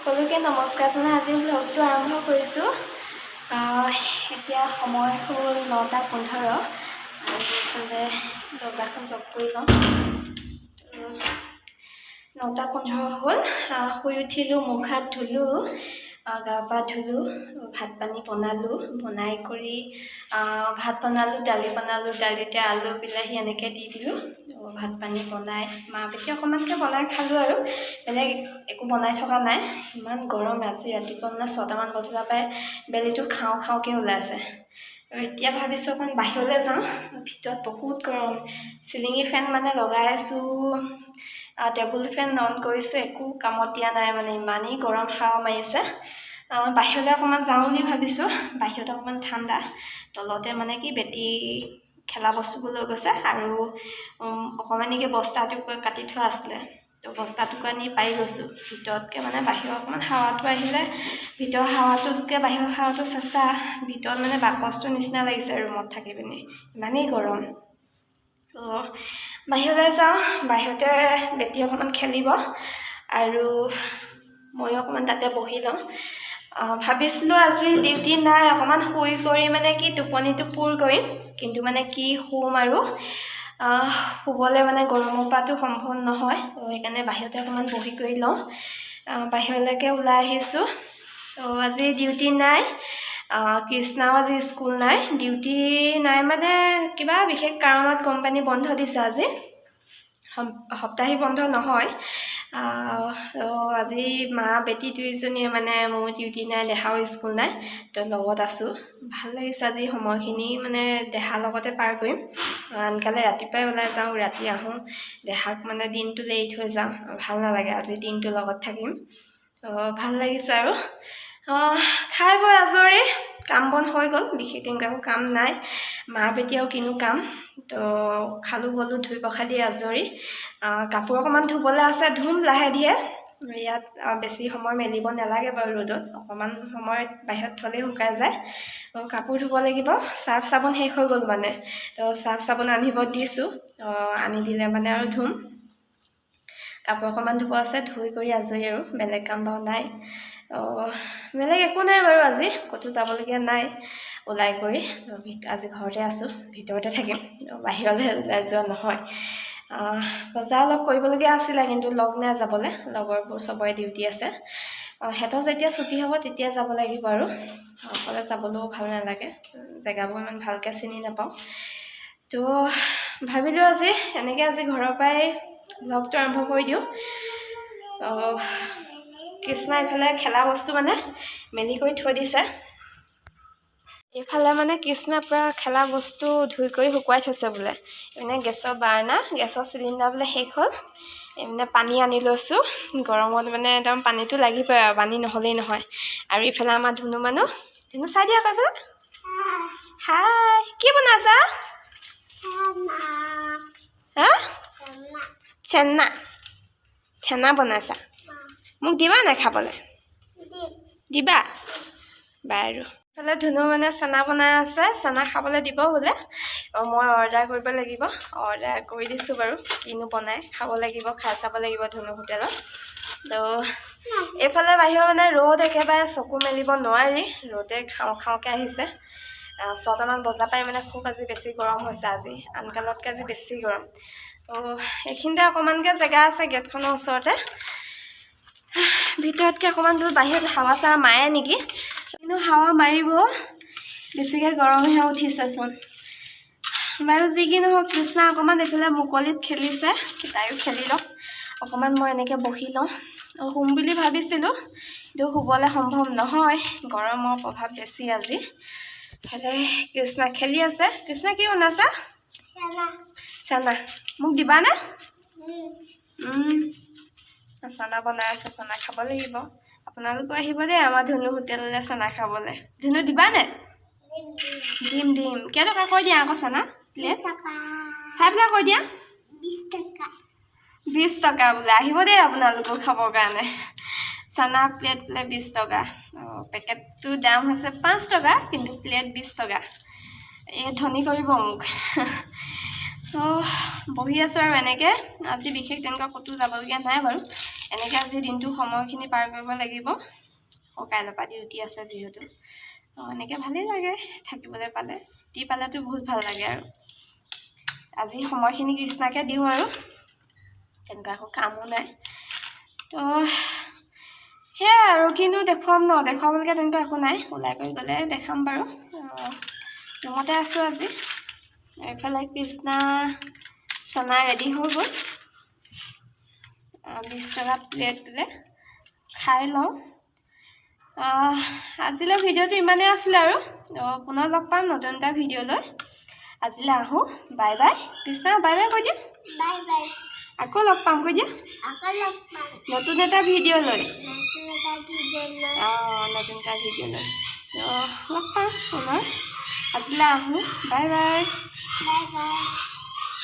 সকলোকে নমস্কাৰ জনাই আজি ব্লগটো আৰম্ভ কৰিছোঁ। এতিয়া সময় হ'ল 9টা 15 আৰু এইফালে দৰ্জাখন লক কৰি লওঁ। তো 9টা 15 হ'ল। শুই উঠিলোঁ, মুখ হাত ধুলোঁ, গা পা ধুলোঁ, ভাত পানী বনালোঁ। বনাই কৰি ভাত বনালোঁ, দালি বনালোঁ। দালিতে আলু, বিলাহী এনেকৈ দি দিলোঁ। ভাত পানী বনাই মা বেটি অকণমানকৈ বনাই খালোঁ আৰু বেলেগ একো বনাই থকা নাই। ইমান গৰম আজি। ৰাতিপুৱা মানে 6টামান বজাৰ পৰাই বেলিটো খাওঁ খাওঁকৈ ওলাইছে। আৰু এতিয়া ভাবিছোঁ অকণমান বাহিৰলৈ যাওঁ। ভিতৰত বহুত গৰম। চিলিঙি ফেন মানে লগাই আছোঁ, টেবুল ফেন অন কৰিছোঁ, একো কামত দিয়া নাই। মানে ইমানেই গৰম হাৱা মাৰিছে। বাহিৰলৈ অকণমান যাওঁ বুলি ভাবিছোঁ। বাহিৰত অকণমান ঠাণ্ডা। তলতে মানে কি বেটি খেলা বস্তুবোৰ লৈ গৈছে আৰু অকণমানিকৈ বস্তা টুকুৰা কাটি থোৱা আছিলে, তো বস্তা টুকুৰা নি পাৰি গৈছোঁ। ভিতৰতকৈ মানে বাহিৰৰ অকণমান হাৱাটো আহিলে, ভিতৰৰ হাৱাটোতকৈ বাহিৰৰ হাৱাটো চেঁচা। ভিতৰত মানে বাকচটোৰ নিচিনা লাগিছে ৰুমত থাকি পিনি, ইমানেই গৰম। তো বাহিৰলৈ যাওঁ। বাহিৰতে বেটি অকণমান খেলিব আৰু ময়ো অকণমান তাতে বহি লওঁ। ভাবিছিলোঁ আজি ডিউটি নাই, অকণমান শুই কৰি মানে কি টোপনিটো পূৰ কৰিম। কিন্তু মানে কি শুম আৰু, শুবলৈ মানে গৰমৰ পৰাতো সম্ভৱ নহয়। তো সেইকাৰণে বাহিৰতে অকণমান বহি কৰি লওঁ। বাহিৰলৈকে ওলাই আহিছোঁ। তো আজি ডিউটি নাই, কৃষ্ণাও আজি স্কুল নাই। ডিউটি নাই মানে কিবা বিশেষ কাৰণত কোম্পানী বন্ধ দিছে আজি। সপ্তাহিক বন্ধ নহয়। তো আজি মা বেটি দুইজনীয়ে মানে মোৰ ডিউটি নাই, দেহাও স্কুল নাই, তো লগত আছোঁ। ভাল লাগিছে। আজি সময়খিনি মানে দেহাৰ লগতে পাৰ কৰিম। আনকালে ৰাতিপুৱাই ওলাই যাওঁ, ৰাতি আহোঁ, দেহাক মানে দিনটোলৈ এৰি থৈ যাওঁ, ভাল নালাগে। আজি দিনটো লগত থাকিম, তো ভাল লাগিছে। আৰু খাই বৈ আজৰি, কাম বন হৈ গ'ল। বিশেষ তেনেকুৱা একো কাম নাই। মা বেটি আৰু কিনো কাম? তো খালোঁ বলোঁ, ধুই পখালি আজৰি। কাপোৰ অকণমান ধুবলৈ আছে, ধুম লাহে ধীৰে। ইয়াত বেছি সময় মেলিব নালাগে বাৰু ৰ'দত, অকণমান সময় বাহিৰত থ'লেই শুকাই যায়। তো কাপোৰ ধুব লাগিব। চাৰ্ফ চাবোন শেষ হৈ গ'ল মানে, তো চাৰ্ফ চাবোন আনিব দিছোঁ। আনি দিলে মানে আৰু ধুম। কাপোৰ অকণমান ধুব আছে, ধুই কৰি আজৰি। আৰু বেলেগ কাম বাৰু নাই। বেলেগ একো নাই বাৰু, আজি ক'তো যাবলগীয়া নাই ওলাই কৰি। আজি ঘৰতে আছোঁ, ভিতৰতে থাকিম, বাহিৰলৈ ওলাই যোৱা নহয়। বজাৰ অলপ কৰিবলগীয়া আছিলে, কিন্তু লগ নাই যাবলৈ। লগৰবোৰ চবৰে ডিউটি আছে। সিহঁতৰ যেতিয়া ছুটি হ'ব তেতিয়া যাব লাগিব। আৰু অকলে যাবলৈও ভাল নালাগে, জেগাবোৰ ইমান ভালকৈ চিনি নাপাওঁ। তো ভাবিলোঁ আজি এনেকৈ আজি ঘৰৰ পৰাই ব্লগটো আৰম্ভ কৰি দিওঁ। কৃষ্ণা এইফালে খেলা বস্তু মানে মেলি কৰি থৈ দিছে। এইফালে মানে কৃষ্ণা পূৰা খেলা বস্তু ধুই কৰি শুকুৱাই থৈছে বোলে। মানে গেছৰ বাৰ্ণাৰ, গেছৰ চিলিণ্ডাৰ বোলে শেষ হ'ল। এই মানে পানী আনি লৈছোঁ। গৰমত মানে একদম পানীটো লাগিবই আৰু, পানী নহ'লেই নহয়। আৰু ইফালে আমাৰ ধুনু মানুহ, ধুনু চাই দিয়া আকৌ এইফালে। হাই, কি বনাইছা? হা, চেন্না, চেনা বনাইছা? মোক দিবা নাই খাবলৈ? দিবা বাৰু। ইফালে ধুনু মানে চানা বনাই আছে, চানা খাবলৈ দিব বোলে। মই অৰ্ডাৰ কৰিব লাগিব। অৰ্ডাৰ কৰি দিছোঁ বাৰু, কিনো বনাই খাব লাগিব, খাই চাব লাগিব ধুনু হোটেলত। তো এইফালে বাহিৰৰ মানে ৰ'দ একেবাৰে চকু মেলিব নোৱাৰি, ৰ'দে খাওঁ খাওঁকৈ আহিছে। 6টামান বজাৰ পৰাই মানে খুব আজি বেছি গৰম হৈছে। আজি আনকালতকৈ আজি বেছি গৰম। তো এইখিনিতে অকণমানকৈ জেগা আছে গেটখনৰ ওচৰতে। ভিতৰতকৈ অকণমান বোলো বাহিৰত হাৱা চাৱা মাৰে নেকি। কিন্তু হাৱা মাৰিব, বেছিকৈ গৰমহে উঠিছেচোন। বাৰু যি কি নহওক, কৃষ্ণা অকণমান এইফালে মুকলিত খেলিছে, তাইও খেলি লওক অকণমান। মই এনেকৈ বহি লওঁ। শুম বুলি ভাবিছিলোঁ, কিন্তু শুবলৈ সম্ভৱ নহয়, গৰমৰ প্ৰভাৱ বেছি আজি। ইফালে কৃষ্ণা খেলি আছে। কৃষ্ণা, কি বনাইছা? চানা। মোক দিবানে? চানা বনাই আছে, চানা খাব লাগিব। আপোনালোকো আহিব দেই আমাৰ ধুনু হোটেললৈ চানা খাবলৈ। ধুনু, দিবানে? দিম দিম। কেইটকা কৈ দিয়া আকৌ চানা প্লেট, চাই পেলাই কৈ দিয়া। 20 টকা। 20 টকা বোলে। আহিব দেই আপোনালোকো খাবৰ কাৰণে। চানা প্লেট বোলে 20 টকা। অঁ, পেকেটটোৰ দাম হৈছে 5 টকা, কিন্তু প্লেট 20 টকা। এই ধনী কৰিব মোক। ত' বহি আছোঁ আৰু এনেকৈ। আজি বিশেষ তেনেকুৱা ক'তো যাবলগীয়া নাই বাৰু। এনেকৈ আজি দিনটো সময়খিনি পাৰ কৰিব লাগিব। আকৌ কাইলৈৰ পৰা ডিউটি আছে যিহেতু। এনেকৈ ভালেই লাগে থাকিবলৈ পালে, ছুটি পালেতো বহুত ভাল লাগে। আৰু আজি সময়খিনি কৃষ্ণাকে দিওঁ আৰু তেনেকুৱা একো কামো নাই। তো সেয়াই আৰু, কিনো দেখুৱাম ন, দেখুৱাবলগীয়া তেনেকুৱা একো নাই। ওলাই কৰি গ'লে দেখাম বাৰু। ৰুমতে আছোঁ আজি। এইফালে কৃষ্ণা চানা ৰেডি হৈ গ'ল। 20 টকা প্লেট বোলে, খাই লওঁ। আজিলৈ ভিডিঅ'টো ইমানেই আছিলে আৰু পুনৰ লগ পাম নতুন এটা ভিডিঅ' লৈ। আজিলৈ আহোঁ, bye bye. Krishna, bye bye কৈ দিয়া। Bye bye. আকৌ লগ পাম কৈ দিয়া। আকৌ লগ পাম। নতুন এটা ভিডিঅ' লৈ। নতুন এটা ভিডিঅ' লৈ। অঁ, নতুন এটা ভিডিঅ' লৈ তো লগ পাম পুনৰ। আজিলৈ আহোঁ, বাই বাই। Bye bye.